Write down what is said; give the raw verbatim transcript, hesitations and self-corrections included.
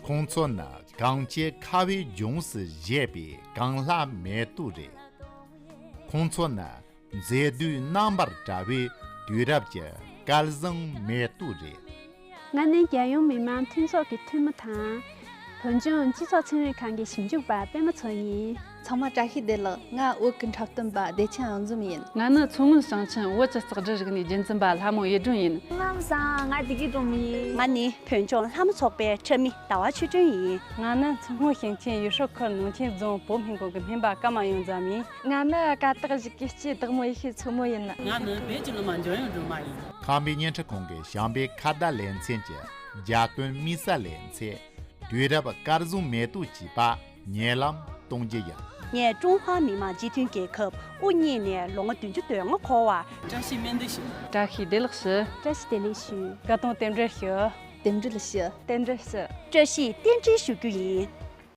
ཁོང་ཚོ་ནི་གངས་ཆེ་ཁ་བའི་ལྗོངས་སུ་བཞད་པའི་གངས་ལྷ་མེ་ཏོག་རེད། ཁོང་ཚོ་ནི་མཛེས་སྡུག་རྣམ་པར་བཀྲ་བའི་དུས་རབས་ཀྱི་སྐལ་བཟང་མེ་ཏོག་རེད། ང་ནི་རྒྱལ་ཡོངས་མི་དམངས་འཐུས་ཚོགས་ཀྱི་འཐུས་མི་དང་། བོད་ལྗོངས་སྤྱི་ཚོགས་ཚན་རིག་ཁང་གི་ཞིབ་འཇུག་པ་པད་མ་མཚོ་ཡིན། ཚང་མ་བཀྲ་ཤིས་བདེ་ལེགས། ང་བོད་ཀྱི་འཁྲབ་སྟོན་པ་བདེ་ཆེན་ཨང་འཛོམས་ཡིན། ང་ནི་མཚོ་སྔོན་ཞིང་ཆེན་བོད་ཀྱི་ལྕགས་རི་རིག་གནས་རྒྱུན་འཛིན་པ་ལྷ་མོ་གཡུ་སྒྲོན་ཡིན། ལམ་སང་ང་བདེ་སྐྱིད་སྒྲོལ་མ་ཡིན། ང་ནི་བོད་ལྗོངས་ལྷ་མོ་ཚོགས་པའི་འཁྲབ་མི་ཟླ་བ་ཆོས་སྒྲོན་ཡིན། ང་ནི་མཚོ་སྔོན་ཞིང་ཆེན་ཡུལ་ཤུལ་ཁུལ་ནང་ཆེན་རྫོང་བོད་སྨན་ཁང་གི་སྨན་པ་ཀརྨ་ཡོངས་འཛོམས་ཡིན། ང་ནི་ཀ་དག་གཞིས་ཀའི་སྐྱེས་བདག་མོ་ཡེ་ཤེས་མཚོ་མོ་ཡིན། ང་ནི་བོད་ཀྱི་ལོ་མ་འཇམ་དབྱངས་སྒྲོལ་མ་ཡིན། ཁམས་པའི་བརྙན་འཕྲིན་ཁང་གི་བྱམས་པའི་ཁ་བརྡ་ལེ་ཚན་གྱི་རྒྱ་སྟོན་དམིགས་བསལ་ལེ་ཚན། དུས་རབས་སྐལ་བཟང་མེ་ཏོག་ཅེས་པ་ཉེ་ལམ་གཏོང་རྒྱུ་ཡིན། ངས་ཀྲུང་ཧྭ་མི་དམངས་སྤྱི་མཐུན་རྒྱལ་ཁབ་དབུ་བརྙེས་ནས་ལོ་ངོ་བདུན་ཅུ་དོན་ལྔ་འཁོར་བར། བཀྲ་ཤིས་སྨོན་འདུན་ཞུ། བཀྲ་ཤིས་བདེ་ལེགས་ཞུ། བཀྲ་ཤིས་བདེ་ལེགས་ཞུ། དགའ་སྟོན་རྟེན་འབྲེལ་ཞུ། རྟེན་འབྲེལ་ཞུ། རྟེན་འབྲེལ་ཞུ། བཀྲ་ཤིས་རྟེན་འབྲེལ་ཞུ་རྒྱུ་ཡིན།